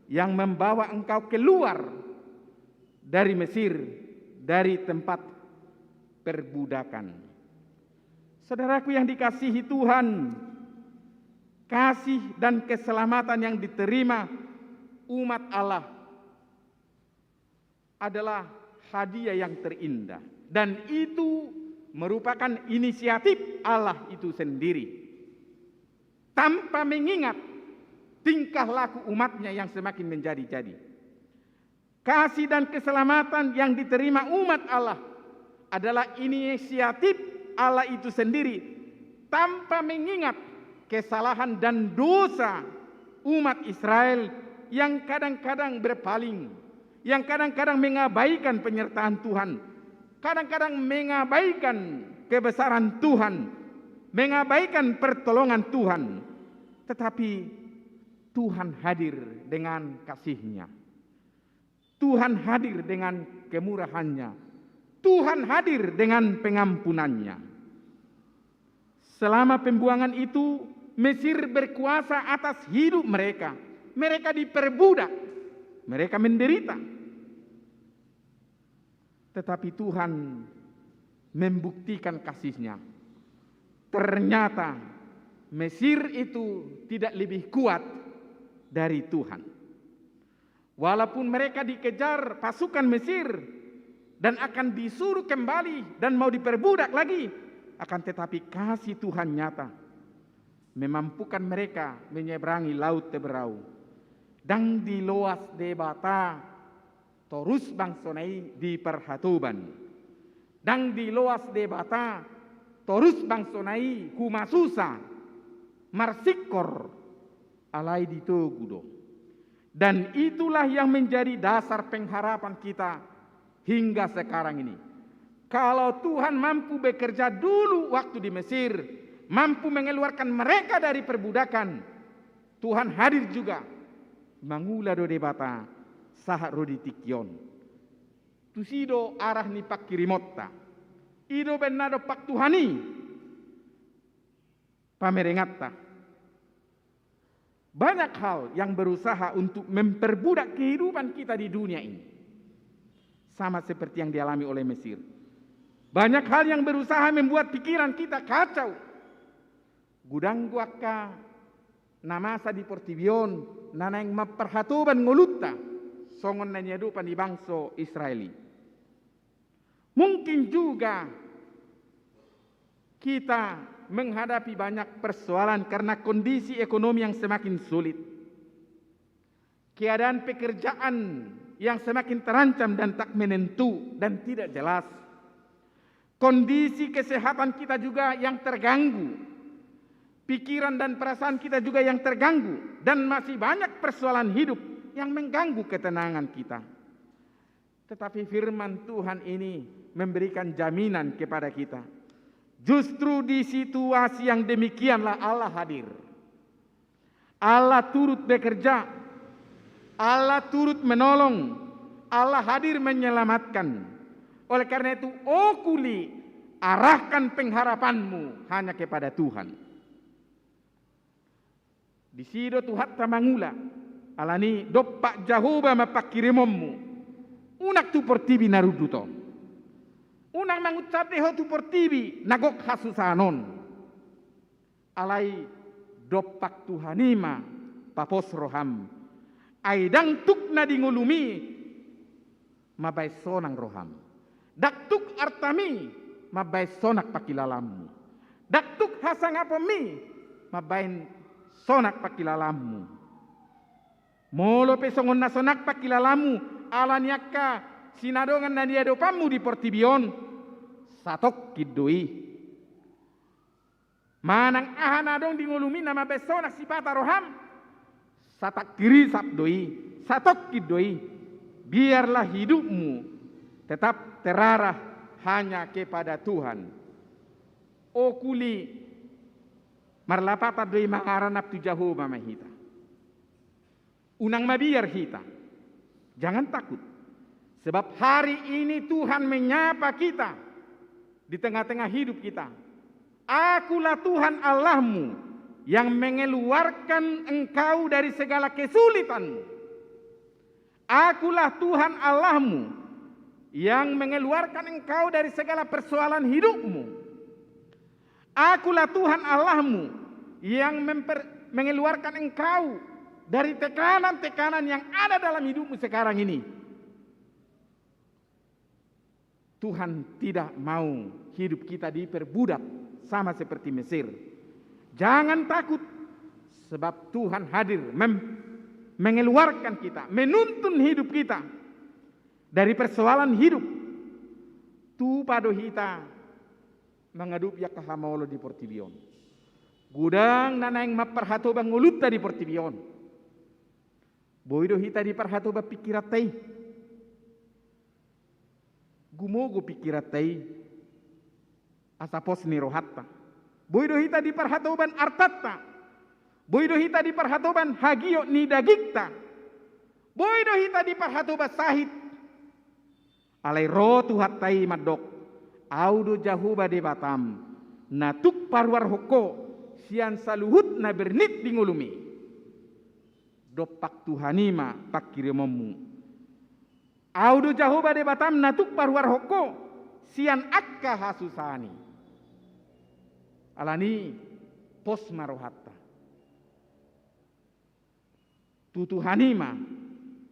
yang membawa engkau keluar dari Mesir, dari tempat perbudakan." Saudaraku yang dikasihi Tuhan, kasih dan keselamatan yang diterima umat Allah adalah hadiah yang terindah, dan itu merupakan inisiatif Allah itu sendiri, tanpa mengingat tingkah laku umat-Nya yang semakin menjadi-jadi. Kasih dan keselamatan yang diterima umat Allah adalah inisiatif Allah itu sendiri, tanpa mengingat kesalahan dan dosa umat Israel yang kadang-kadang berpaling, yang kadang-kadang mengabaikan penyertaan Tuhan, kadang-kadang mengabaikan kebesaran Tuhan, mengabaikan pertolongan Tuhan. Tetapi Tuhan hadir dengan kasih-Nya. Tuhan hadir dengan kemurahan-Nya. Tuhan hadir dengan pengampunan-Nya. Selama pembuangan itu, Mesir berkuasa atas hidup mereka. Mereka diperbudak, mereka menderita. Tetapi Tuhan membuktikan kasih-Nya. Ternyata Mesir itu tidak lebih kuat dari Tuhan. Walaupun mereka dikejar pasukan Mesir dan akan disuruh kembali dan mau diperbudak lagi, akan tetapi kasih Tuhan nyata memampukan mereka menyeberangi Laut Teberau. Ndang diloas Debata torus bangsona i di parhatoban. Ndang diloas Debata torus bangsona i humasusa, marsingkor, alai ditogu do. Dan itulah yang menjadi dasar pengharapan kita hingga sekarang ini. Kalau Tuhan mampu bekerja dulu waktu di Mesir, mampu mengeluarkan mereka dari perbudakan, Tuhan hadir juga. Mangula do Debata sahat ro di tingki on. Tusi do arah ni pangkirimonta. I do umbahen na dompak Tuhan i pamerenganta. Banyak hal yang berusaha untuk memperbudak kehidupan kita di dunia ini. Sama seperti yang dialami oleh Mesir. Banyak hal yang berusaha membuat pikiran kita kacau. Godang do angka na masa di portibi on na naeng mamparhatoban ngolunta, songon na niadopan ni bangso Israel i. Mungkin juga kita menghadapi banyak persoalan karena kondisi ekonomi yang semakin sulit. Keadaan pekerjaan yang semakin terancam dan tak menentu dan tidak jelas. Kondisi kesehatan kita juga yang terganggu. Pikiran dan perasaan kita juga yang terganggu. Dan masih banyak persoalan hidup yang mengganggu ketenangan kita. Tetapi firman Tuhan ini memberikan jaminan kepada kita. Justru di situasi yang demikianlah Allah hadir. Allah turut bekerja. Allah turut menolong. Allah hadir menyelamatkan. Oleh karena itu, o kuli, arahkan pengharapanmu hanya kepada Tuhan. Disi do Tuhanta mangula, alani dompak Jahowa ma pangkirimonmu, unang tu portibi na rundut on. Unang mangunsande ho tu portibi na gok hasusahan on. Alai dompak Tuhan i ma papos roham. Ai ndang tuk na di ngolumi mambaen sonang roham. Ndang tuk artam i mambaen sonang pangkilalammu. Ndang tuk hasangaponmi mambaen sonang pangkilalammu. Molo pe songon na sonang pangkilalammu, ala ni angka sinadongan na niadopanmu di portibi on, satongkin do i. Manang aha na adong di ngolumi na mambaen sonang sipata roham, satangki risap do i, satongkin do i. Biarlah hidupmu tetap terarah hanya kepada Tuhan. O kuli, marlapatan do i mangaranap tu Jahowa ma hita. Unang mabiar hita. Jangan takut. Sebab hari ini Tuhan menyapa kita di tengah-tengah hidup kita. Akulah Tuhan Allahmu yang mengeluarkan engkau dari segala kesulitanmu. Akulah Tuhan Allahmu yang mengeluarkan engkau dari segala persoalan hidupmu. Akulah Tuhan Allahmu yang memper-, mengeluarkan engkau dari tekanan-tekanan yang ada dalam hidupmu sekarang ini. Tuhan tidak mau hidup kita diperbudak sama seperti Mesir. Jangan takut, sebab Tuhan hadir mem-, mengeluarkan kita, menuntun hidup kita dari persoalan hidup. Tupa do hita mangadopi angka hamaolon di portibi on. Godang na naeng mamparhatoban ngolunta di portibi on. Boi do hita diparhatoban pingkiranta i. Gumogo pingkiranta i asa pos ni rohanta. Boi do hita diparhatoban artanta. Boi do hita diparhatoban hagiot ni dagingta. Boi do hita diparhatoban sahit. Alai ro Tuhanta i mandok, Ahu do Jahowa Debatam, na tuk paruarhon ho sian saluhut na bernit di ngolum i. Dompak Tuhan i ma pangkirimonmu. Ahu do Jahowa Debatam na tuk paruarhon ho sian angka hasusaan i. Alani i pos ma rohanta. Tu Tuhan i ma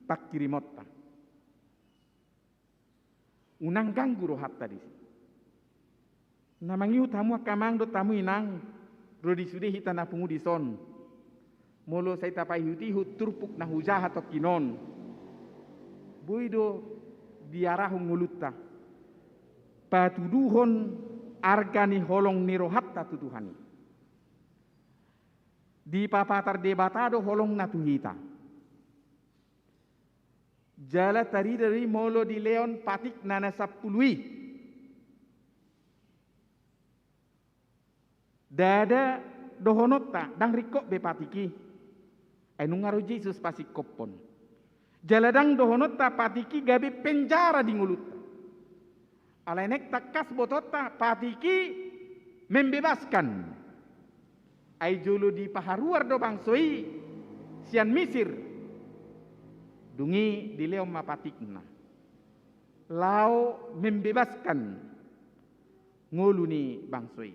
pangkirimonta. Unang ganggu rohanta disi. Na mangihut hamu angka amang dohot hamu inang, ro di sude hita na pungu dison. Molo sai tapaihut-ihut turpuk na hujaha tongkin on, boi do diarahon ngolunta patuduhon arga ni holong ni rohanta tu Tuhan i. Dipapatar Debata do holongna tu hita. Jala tarida do i molo dilehon patikna na sampulu i. Ndada dohononta ndang ringkot be patik i. Ai nunga ro Jesus pasingkophon. Jala ndang dohononta patik i gabe penjara di ngolunta. Alai naeng tangkas botoonta patik i membebaskan. Ai jolo dipaharuar do bangso i sian Misir. Dung i dilehon ma patikna laho membebaskan ngolu ni bangso i.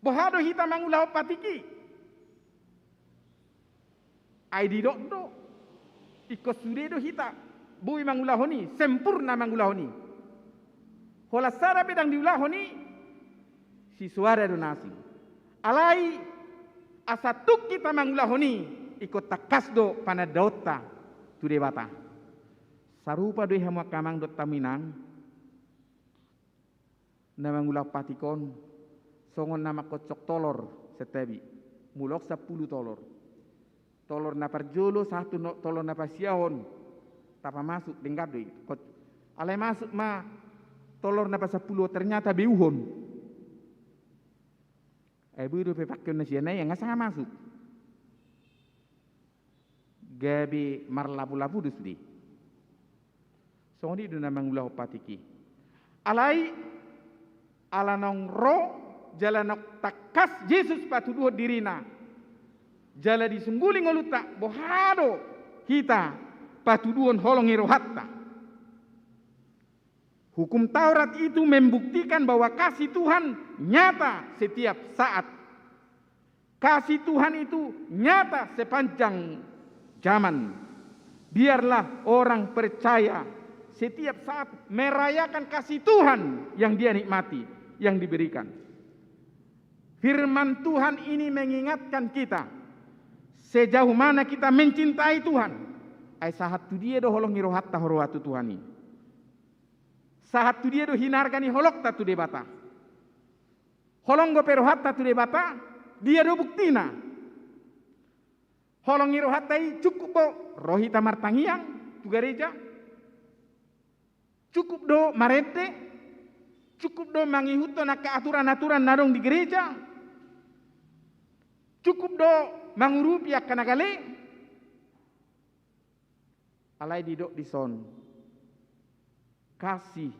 Boha do hita mangulahon patik i? Ai didok do, ingkon sude do hita boi mangulahon i, sempurna mangulahon i. Holan sada pe ndang diulahon i, sisoada do na asing. Alai asa tuk hita mangulahon i, ingkon tangkas do panandaonta tu Debata. Sarupa do i hamu angka amang dohot hamu inang. Na mangulahon patik on songon na mangkocok tolor, santabi, mulak sampulu tolor. Tolor na parjolo sahat tu no-, tolor na parsiahon, tapamasuk, denggan do i. Kot-, alai masuk ma tolor na pasampulu, ternyata beuhon. Ai boi dope pangkeon na sian i, nga sanga masuk. Gabe marlapu-lapu do sude. Songon i do na mangulahon patik i. Alai ala naung ro jala naung tangkas Jesus patuduhon dirina, jala disungguli ngolunta, boha do hita patuduhon holong ni rohanta? Hukum Taurat itu membuktikan bahwa kasih Tuhan nyata setiap saat. Kasih Tuhan itu nyata sepanjang zaman. Biarlah orang percaya setiap saat merayakan kasih Tuhan yang dia nikmati, yang diberikan. Firman Tuhan ini mengingatkan kita, sejauh mana kita mencintai Tuhan. Ai sahat tu dia do holong ni rohanta huroha tu Tuhan i? Sahat tu dia do hinarga ni holongta tu Debata? Holong dope rohanta tu Debata, dia do buktina? Holong ni rohanta i cukup do ro hita martangiang tu gareja? Cukup do marende? Cukup do mangihuthon angka aturan-aturan na adong di gareja? Cukup do mangurupi angka na gale? Alai didok dison, kasih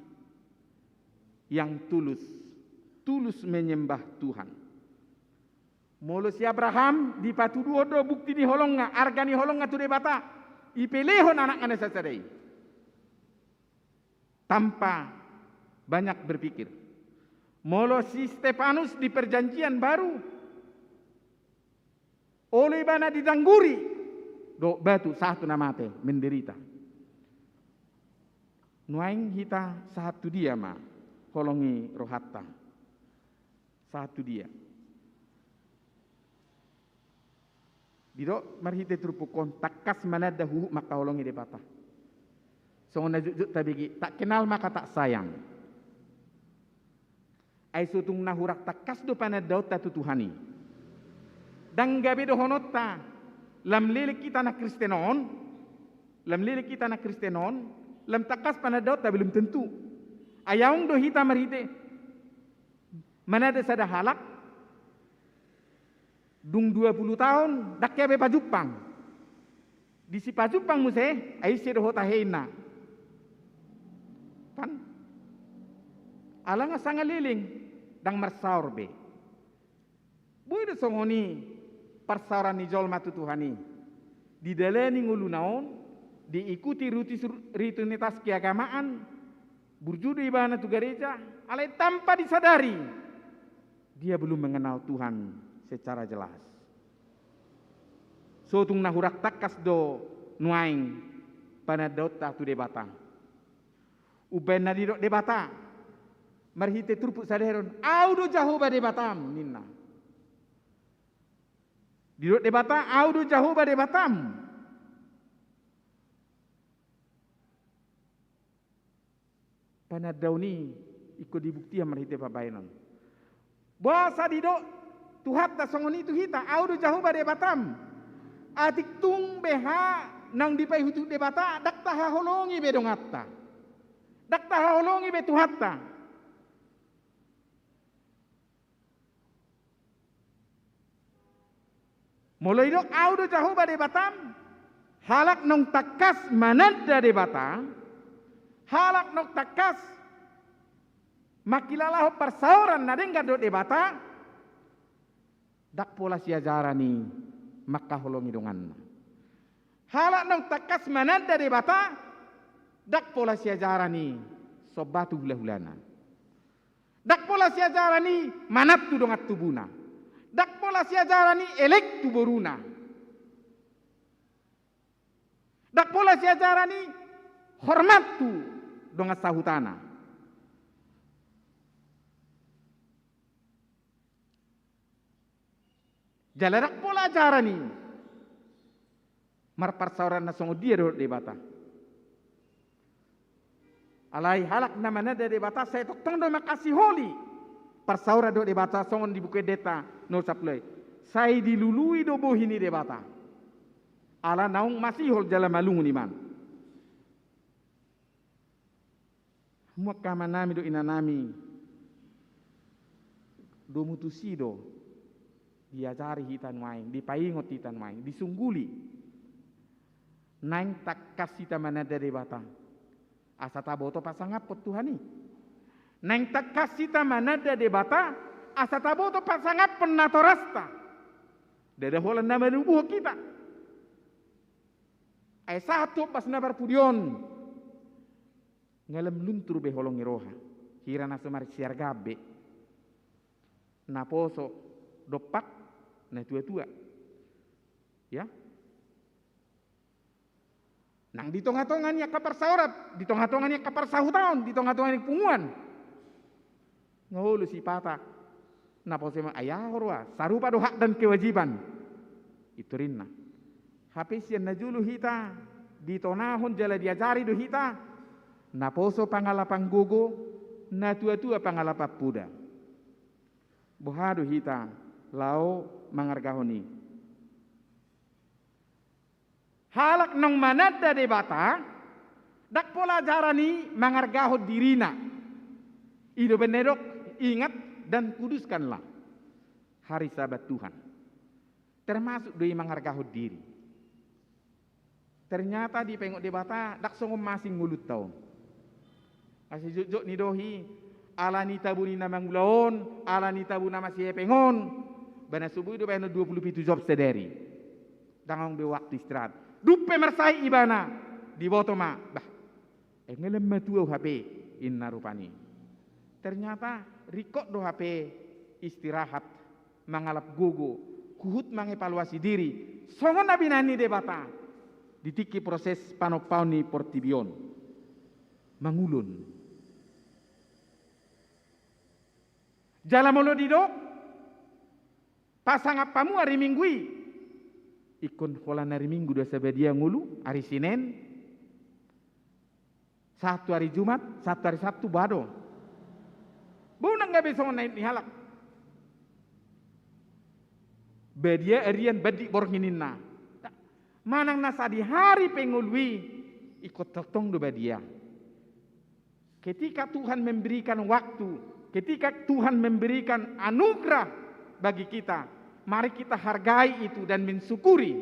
yang tulus, tulus menyembah Tuhan. Molo si Abraham dipatuduhon do bukti ni holongna, arga ni holongna tu Debata, dipelehon anakna na sasada i tanpa banyak berpikir. Molo si Stefanus di Perjanjian Baru, olo ibana didangguri dohot batu sahat tu na mate, menderita. Nuaeng hita sahat tu dia ma holong ni rohanta? Sahat tu dia? Didok marhite turpuk on, tangkas mananda huhut ma angka holong ni Debata. Songon na jotjot tabege, tak kenal maka tak sayang. Ai so tung na hurang tangkas do panandaonta tu Tuhan i. Ndang gabe dohononta lam leleng hita na Kristen on, lam leleng hita na Kristen on, lam tangkas panandaonta, belum tentu. Ai adong do hita marhite mananda sada halak, dung dua pulu taon ndang hea be pajumpang. Di sipajumpang muse, ai ise do ho tahe inna? Kan? Ala nga sanga leleng, ndang marsaor be. Boi do songon i parsaoran ni jolma tu Tuhan i. Didalani ngoluna on, diikuti ruti-, rutinitas keagamaan, burju do ibana tu gareja, alai tanpa disadari, dia belum mengenal Tuhan secara jelas. Sotung na hurang tangkas do nuaeng panandaonta tu Debata. Umbaen na didok Debata marhite turpuk sadari on, "Ahu do Jahowa Debatam," ninna. Didok Debata, "Ahu do Jahowa Debatam." Panandaon i ingkon dibuktian marhite pambahenan. Boasa didok Tuhanta songon i tu hita, "Ahu do Jahowa Debatam"? Atik tung beha naung dipaihut Debata, ndang tahaholongi be donganta. Ndang tahaholongi be Tuhanta. Molo didok, "Ahu do Jahowa Debatam," halak naung tangkas mananda Debata, halak naung tangkas mangkilalahon parsaoran na denggan dohot Debata, ndang pola siajaran i mangkaholongi donganna. Halak naung tangkas mananda Debata, ndang pola siajaran i somba tu hulahulana. Ndang pola siajaran i manat tu dongan tubuna. Ndang pola siajaran i elek tu boruna. Ndang pola siajaran i hormat tu dongan sahutana. Jala ndang pola ajaran i marparsaoran na songon dia dohot Debata. Alai halak na mananda Debata sai tongtong do mangkasiholi parsaoran dohot Debata, songon di Buku Endenta nomor sampulu ai. Sai dilului do bohi ni Debata. Ala naung masihol jala malungun iman. Hamu angka amanami dohot inanami, domu tusi do diajari hita nuaeng, dipaingot hita nuaeng, disungguli. Naeng tangkas hita mananda Debata, asa taboto pasangaphon Tuhan i. Naeng tangkas hita mananda Debata, asa taboto pasangaphon natorasta. Ndada holan na manubuhon hita. Ai sahat tu ombas na parpudi on, nga lam luntur be holong ni roha. Hira na so marsiargaan be. Naposo dompak natuatua. Ya. Nang di tongatonga ni angka parsaoran, di tongatonga ni angka parsahutaon, di tongatonga ni punguan. Nga olo sipata. Naposo i ma, ai aha ho roha, sarupa do hak dan kewajiban. I torinna. Hape sian na jolo hita ditonahon jala diajari do hita. Naposo pangalapan gogo, natuatua pangalapan poda. Boha do hita laho mangargahon i? Halak naung mananda Debata, ndang pola ajaran i mangargahon dirina. I do umbaen na didok, ingat dan kuduskanlah hari Sabat Tuhan. Termasuk do i mangargahon diri. Ternyata dipaingot Debata, ndang songon masing ngolunta on. Asa jotjot ni dohi, ala ni tabo ni na mangula on, ala ni tabo na masihepeng on, ba na so boi do bahenon dua pulu pitu jom sadari. Ndang adong be waktu istirahat. Dung pe marsahit ibana, diboto ma, bah, ai nga lam matua au hape, inna rupani. Ternyata ringkot do hape istirahat, mangalap gogo, huhut mangevaluasi diri, songon na binahen ni Debata di tingki proses panompaon ni portibi on. Mangulon. Jala molo didok, pasangap hamu ari Minggu i. Ingkon holan ari Minggu do asa badia ngolu, ari Sinen. Sahat tu ari Jumat, sahat tu ari Sabtu, boha do? Boi nang gabe songon na nidok ni halak. Badia arian, bandik borngin ninna. Manang na sadihari pe ngolu i, ingkon tongtong do badia. Ketika Tuhan memberikan waktu, ketika Tuhan memberikan anugerah bagi kita, mari kita hargai itu dan mensyukuri.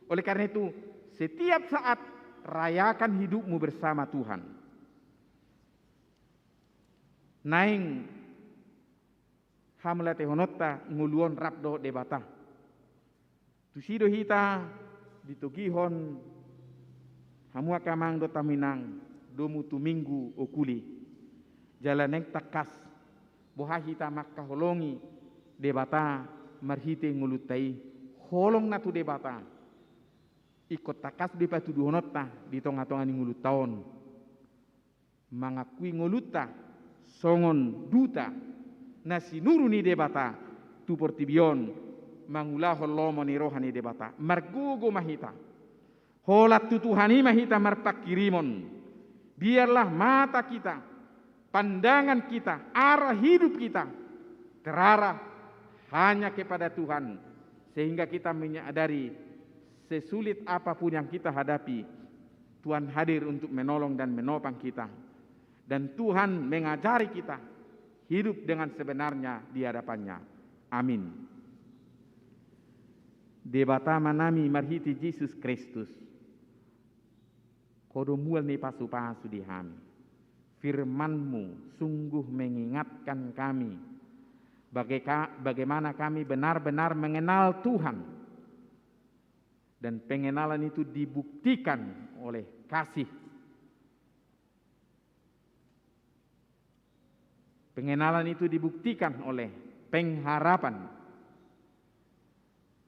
Oleh karena itu, setiap saat rayakan hidupmu bersama Tuhan. Naeng hamauliatehononta ngolu on rap dohot Debata. Tusi do hita ditogihon hamu angka amang dohot hamu inang, domu tu Minggu Okuli. Jala naeng tangkas boha hita mangkaholongi Debata marhite ngolunta i, holong na tu Debata. Ingkon tangkas do i patuduhononta di tongatonga ni ngolunta on. Mangakui ngolunta songon duta na sinuru ni Debata tu portibi on, mangulahon lomo ni roha ni Debata. Margogo ma hita. Holan tu Tuhan i ma hita marpanghirimon. Biarlah mata kita, pandangan kita, arah hidup kita terarah hanya kepada Tuhan, sehingga kita menyadari sesulit apapun yang kita hadapi, Tuhan hadir untuk menolong dan menopang kita. Dan Tuhan mengajari kita hidup dengan sebenarnya di hadapan-Nya. Amin. Debata Amanami marhite Jesus Kristus, Ho do mual ni pasupasu di hami. Firman-Mu sungguh mengingatkan kami baga-, bagaimana kami benar-benar mengenal Tuhan. Dan pengenalan itu dibuktikan oleh kasih. Pengenalan itu dibuktikan oleh pengharapan.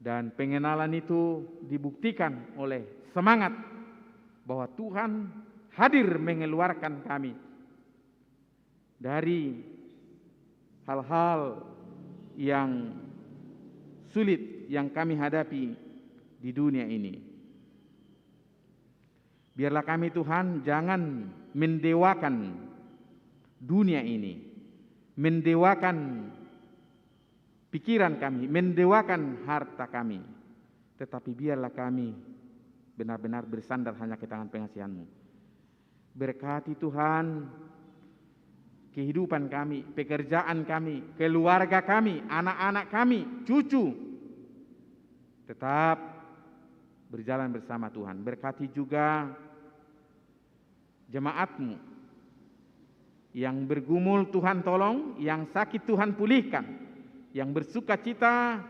Dan pengenalan itu dibuktikan oleh semangat bahwa Tuhan hadir mengeluarkan kami dari hal-hal yang sulit yang kami hadapi di dunia ini. Biarlah kami, Tuhan, jangan mendewakan dunia ini, mendewakan pikiran kami, mendewakan harta kami. Tetapi biarlah kami benar-benar bersandar hanya ke tangan pengasihan-Mu. Berkati, Tuhan, kehidupan kami, pekerjaan kami, keluarga kami, anak-anak kami, cucu. Tetap berjalan bersama Tuhan. Berkati juga jemaat-Mu. Yang bergumul, Tuhan, tolong, yang sakit, Tuhan, pulihkan. Yang bersukacita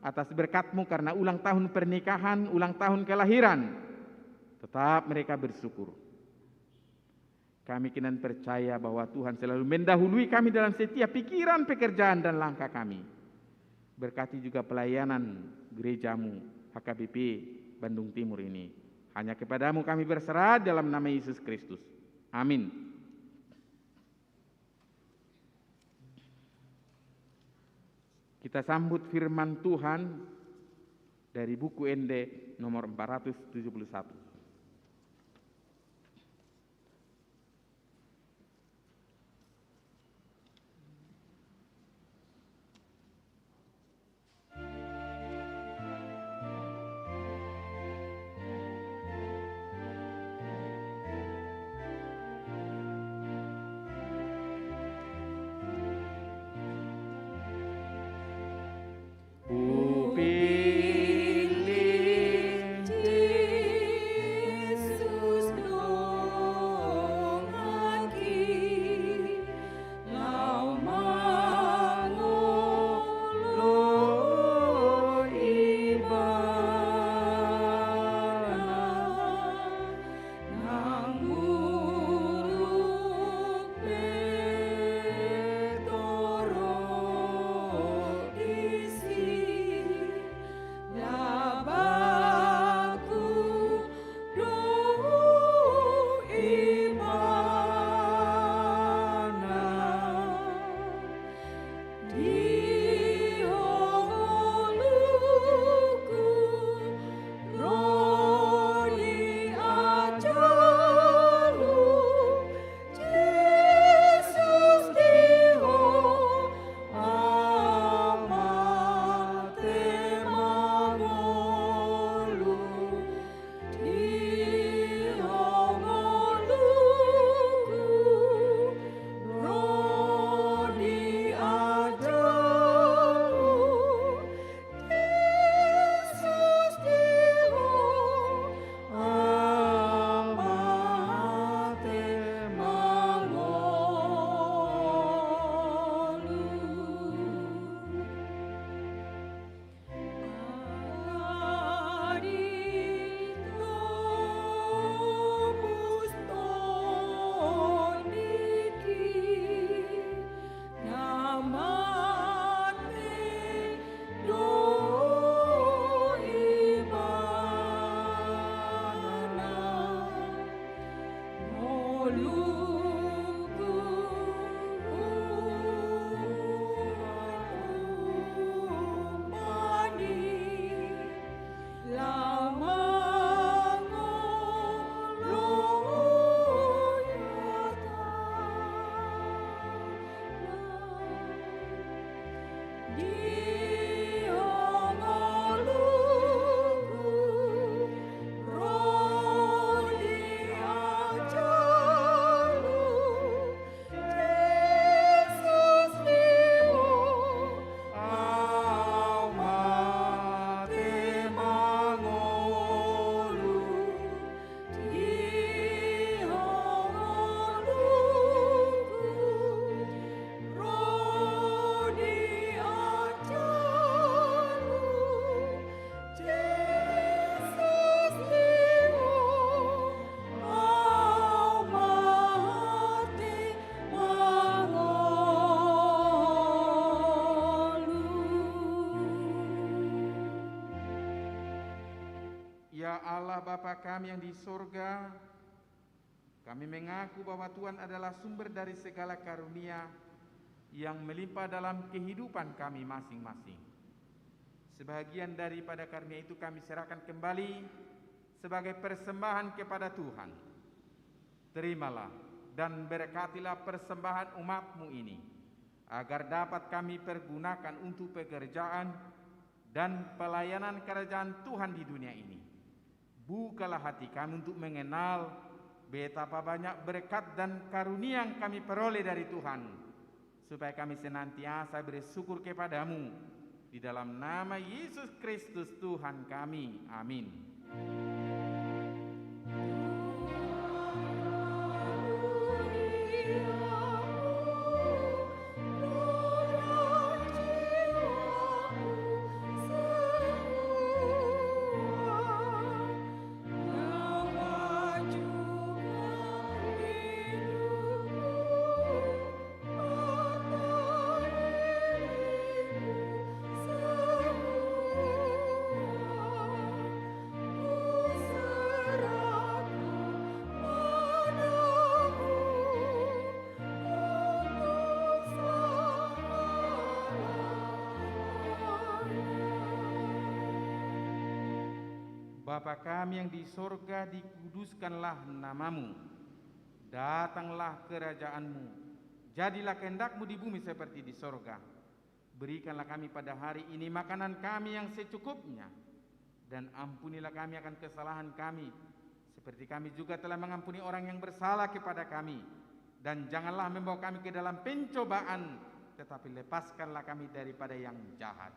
atas berkat-Mu karena ulang tahun pernikahan, ulang tahun kelahiran, tetap mereka bersyukur. Kami kinan percaya bahwa Tuhan selalu mendahului kami dalam setiap pikiran, pekerjaan, dan langkah kami. Berkati juga pelayanan gereja-Mu, H K B P Bandung Timur ini. Hanya kepada-Mu kami berserah dalam nama Yesus Kristus. Amin. Kita sambut firman Tuhan dari buku Ende nomor empat ratus tujuh puluh satu. Di ngolungku, ro di ajarhu, Jesus di ho, au mate mangolu. Di ngolungku, ro di ajarhu, Jesus di ho, au mate mangolu. Ya Allah, Bapa kami yang di sorga, kami mengaku bahwa Tuhan adalah sumber dari segala karunia yang melimpah dalam kehidupan kami masing-masing. Sebahagian daripada karunia itu kami serahkan kembali sebagai persembahan kepada Tuhan. Terimalah dan berkatilah persembahan umat-Mu ini, agar dapat kami pergunakan untuk pekerjaan dan pelayanan kerajaan Tuhan di dunia ini. Bukalah hati kami untuk mengenal betapa banyak berkat dan karunia yang kami peroleh dari Tuhan, supaya kami senantiasa bersyukur kepada-Mu. Di dalam nama Yesus Kristus Tuhan kami. Amin. Bapa kami yang di sorga, dikuduskanlah nama-Mu. Datanglah kerajaan-Mu. Jadilah kehendak-Mu di bumi seperti di sorga. Berikanlah kami pada hari ini makanan kami yang secukupnya. Dan ampunilah kami akan kesalahan kami, seperti kami juga telah mengampuni orang yang bersalah kepada kami. Dan janganlah membawa kami ke dalam pencobaan, tetapi lepaskanlah kami daripada yang jahat.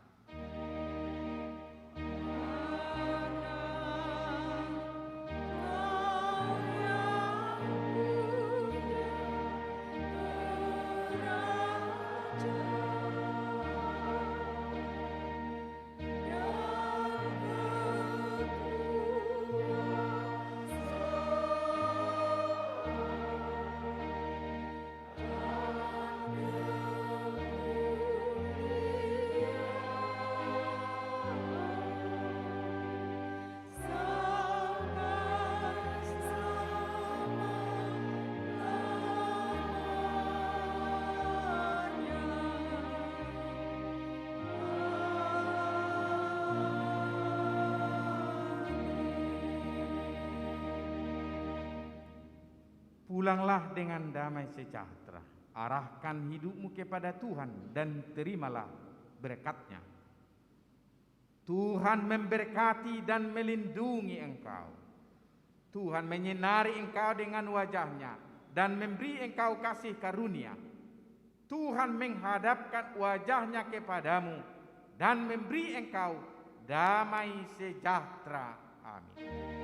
Pulanglah dengan damai sejahtera. Arahkan hidupmu kepada Tuhan dan terimalah berkat-Nya. Tuhan memberkati dan melindungi engkau. Tuhan menyinari engkau dengan wajah-Nya dan memberi engkau kasih karunia. Tuhan menghadapkan wajah-Nya kepadamu dan memberi engkau damai sejahtera. Amin.